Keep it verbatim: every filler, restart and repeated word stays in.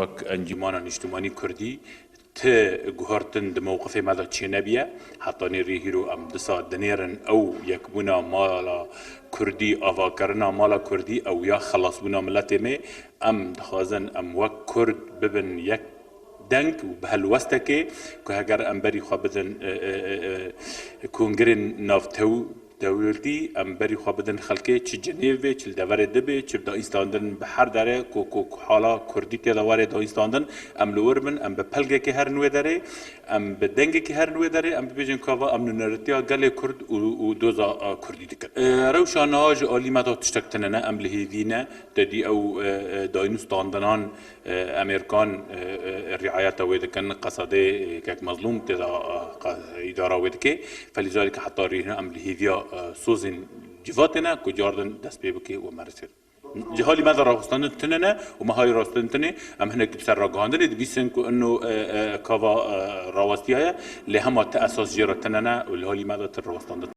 Wek Encûmana Niştimanî Kurdî ti guhertin di mewqifê me de çênebiye. Heta nêrê hîro em disa dinêrin ew yekbûna mala Kurdî, avakirina mala Kurdî ew ya xelasbûna miletê me. Em dixwazin em wek Kurd bibin yek deng û bi helwestekê ku heger em berî xwe bidin, e, e, e, e, kongirên navtew-, dewletî, em berî xwe bidin xelkê, çi Cenêvê, çi li deverê dibê, çi bi dayînstandin bi her derê ku, ku, ku hala Kurdî tê de were dayînstandin, em li wir bin, em bi pelgekê herin wê derê, em bi dengekê herin wê derê, em bibêjin ka va em nûnertiya gelê Kurd û, û doza, a, Kurdî dikin. E, rewşa niha ji alî me de tiştek tune ne, em li hêvî ne, te dî ew, e, e, dayîn û standinan, e, Amerîkan, e, e, riayeta wê dikin, Qesedê, e, kek Mezlûm tê de, e, qa-, îdara wê dike. Felîzalîke heta rîhine em li hêviya, e, sozên civatê ne ku cardin dest pê bike û me risêr. Ji halî me de rawestandin tune ne û me halî rawestandin tune, em hinek di ser ragihandinê dibîsin ku ino, e, e, kava, e, rawestiyaye, lê hema ti esas jê re tune ne û li halî me de ti rawestandin.